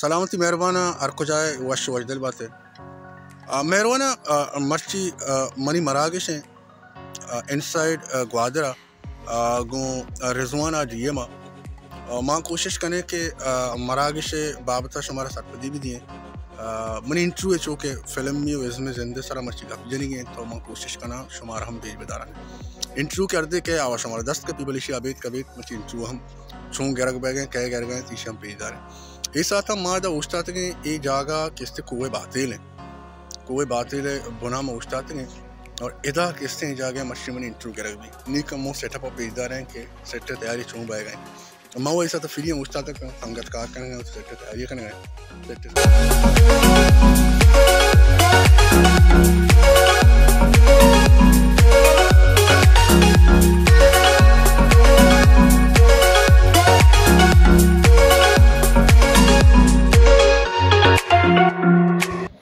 سلامتی، مہربان، ہر کجا ئے وش وشدل بات ئے۔ آ، مہربان، آ، مرچی، آ، منی مراگش ایں، آ، انسائیڈ، آ، گوادر ءَ، آ، گوں، آ، رضوانہ ڈی ایم ءَ۔ آ، ما کوشش کنیں کہ، آ، مراگش ءِ بابت ءَ شمارا سرپدی بدئیں۔ آ، منی انٹرویو ءَ چو کہ فلمی و ازم ءِ زند ءِ سرا مرچی گپ جنگی انت، تو ما کوشش کناں شمارا ہم پیش بداراں۔ انٹرویو کہ ہردے کہ آوا شمارا دست کپی، بلے ایشی ابید کبید مرچی انٹرویو ہم چون گرگ بیگ ءَ انت، کئے گرگ ءَ انت، ایشی ہم پیش داریں۔ اے ساعت ءَ ما ادا اوشتاتگیں، اے جاگہ کہ است کوہ باتیل انت۔ کوہ باتیل ءِ بنا ما اوشتاتگیں اور ادا کہ است ایں جاگہ ءَ مرچی منی انٹرویو گرگ بیت۔ نی کمو سیٹ اپ ءَ پیش داریں کہ سیٹ ءِ تیاری چون بئیگ ءَ انت۔ ما وَ اے ساعت ءَ فری ایں، اوشتاتگ، سنگت کار کنگ ءَ انت، سیٹ ءِ تیاری کنگ ءَ انت۔ سیٹ ءِ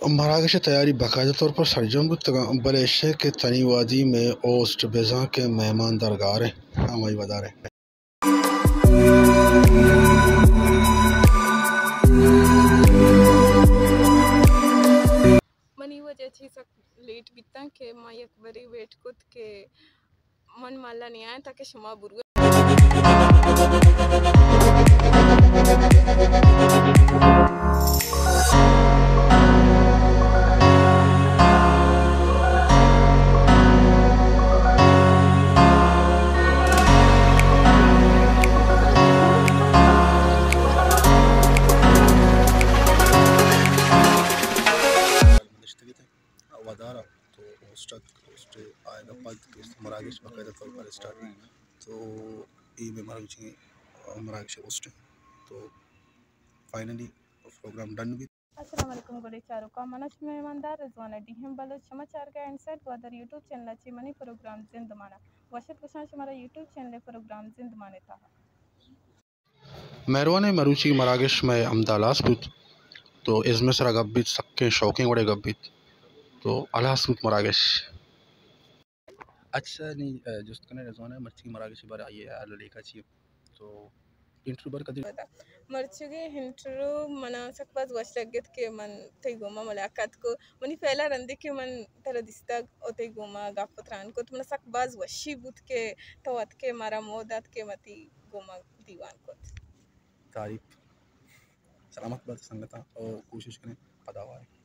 مراگش ءِ تیاری باقاعدہ طور پر سرجم بوتگ اَنت، بلے ایش کہ تنی وہدی مئے ہوسٹ بزاں کہ مہمان درگار ایں، ہمائی ودار ایں۔ منی وجہ چی سک لیٹ بیتاں کہ ما یک بری ویٹ کت کہ من مالا نیاں تاکہ شما برو۔ ودار ءَ تو ہوسٹ ات، ہوسٹ ءِ آیگ ءَ پد کہ مراگش باقاعدہ طور پر اسٹارٹ بیت۔ تو اے مئے مراگش، مراگش ءِ ہوسٹ اِنت۔ تو فائنلی پروگرام ڈن بیت۔ السلام علیکم گلیں چاروکاں، من اچ مہماندار رضوانہ ڈی ایم بلوچ، شما چارگ ءَ انسائیڈ گوادر یوٹیوب چینل ءَ چہ منی پروگرام زندمان ءَ۔ وش ات گوشاں شمارا یوٹیوب چینل ءِ پروگرام زندمان ءِ تہا۔ مہروانیں، مروچی مراگش مئے ہمدا ہلاس بوت، تو ازم ءِ سرا گپ بیت، سکیں شوقیں وڑے گپ بیت، تو ہلاس بوت مراگش۔ اچھا، نی، اہ، جست کنیں رضوانہ، مرچی مراگش ءِ بارے ءَ آئی ءِ حال و لیکہ چی؟ تو انٹرویو بر کدی؟ مرچیگیں انٹرویو منا سک باز وش لگت کہ من تئی گوما ملاقات کو۔ منی پہلا رندے کہ من ترا دیستگ و تئی گوما گپ و تران کت، منا سک باز وشی بوت کہ تو اتکے مارا موہ دات کہ متی گوما دیوان کت۔ تعریف۔ سلامت بات سنگتاں، اور کوشش کنیں پدا واریں۔